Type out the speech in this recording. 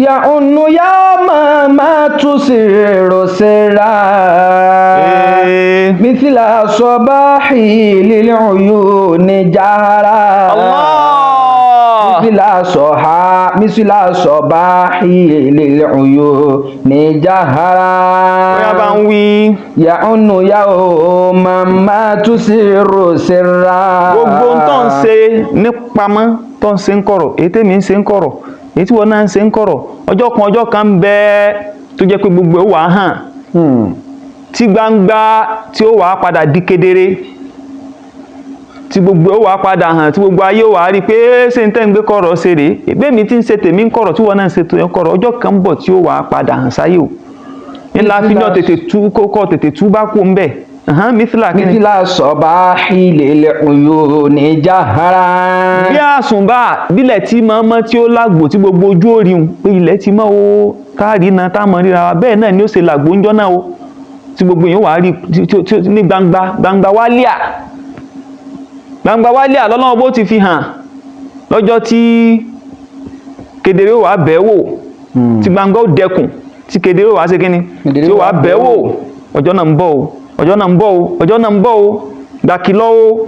يعن يوما ما تسر سرا Ee. مثل الصباح للعيون جهرا Allah. مثل صحا مثل الصباح للعيون جهرا Bóyá bá ń wí. يعن يوما ما تسر سرا Gbogbo ohun tó ń ṣe nípamọ́, tó ń ṣe ń kọ̀rọ̀, èyí tèmi ń ṣe ń kọ̀rọ̀, èyí tí wọ́n náà ń ṣe ń kọ̀rọ̀, ọjọ́ kan, ọjọ́ kan ń bẹ tó jẹ́ pé gbogbo ẹ̀ wà á hàn tí gbangba, tí ó wà á padà di kedere, tí gbogbo ẹ̀ wà á padà hàn, tí gbogbo ayé wà á rí i pé ṣé ń tẹ́ ń gbé kọ̀rọ̀ ṣe rèé. Èmi tí ń ṣe tèmi ń kọ̀rọ̀, tí wọ́n náà ń ṣe tòun kọ̀rọ̀, ọjọ́ kan ń bọ̀ tí ó wà á padà hàn sáyé o. Ńlá fi náà tètè tú kókó, tètè tú bá kú ń bẹ̀. مثل kí ni? مثل الصباح للعيون جهرا. Bí àsùnbà bílẹ̀ tí mọ́ mọ́, tí ó lágbo, tí gbogbo ojú ó rí un pé ilẹ̀ ti mọ́ o, táàrí na táàmọ́ ríra wa, bẹ́ẹ̀ náà ni ó ṣe làgbo ńjọ́ náà o, tí gbogbo èèyàn wà á rí ní gbangba gbangba wálíà, gbangba wálíà lọ́lọ́wọ́ bó ti fi hàn lọ́jọ́ tí kedere ó wà bẹ́ẹ̀ wò, tí gbangba ó dẹkùn, tí kedere ó wà ṣe kíni, Kedere tí ó wà ó wá bẹ́ẹ̀ wò. Ọjọ́ náà ń bọ̀ o, ọjọ́ náà ń bọ̀ o, ọjọ́ náà ń bọ̀ o, gbàkìlọ́ o.